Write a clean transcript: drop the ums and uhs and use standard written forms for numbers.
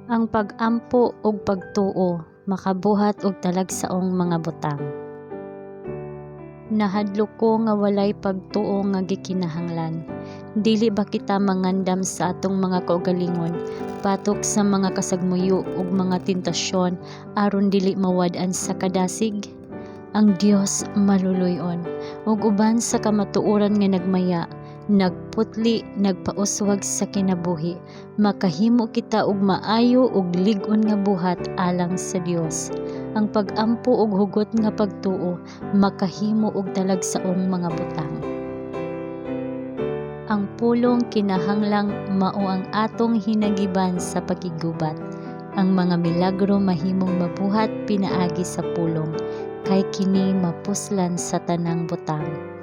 Ang pag-ampo ug pagtuo makabuhat og talagsaong mga butang. Nahadlok ko nga walay pagtuo nga gikinahanglan. Dili ba kita mangandam sa atong mga kaugalingon batok sa mga kasagmuyo ug mga tentasyon aron dili mawad-an sa kadasig? Ang Dios maluluy-on, ug uban sa kamatuoran nga nagmaya, nagputli, nagpauswag sa kinabuhi, makahimo kita og maayo ug lig-on nga buhat alang sa Dios. Ang pag-ampo ug hugot nga pagtuo makahimo og talagsaong mga butang. Ang pulong kinahanglang mao ang atong hinagiban sa pakiggubat. Ang mga milagro mahimong mabuhat pinaagi sa pulong, kay kini mapuslan sa tanang butang.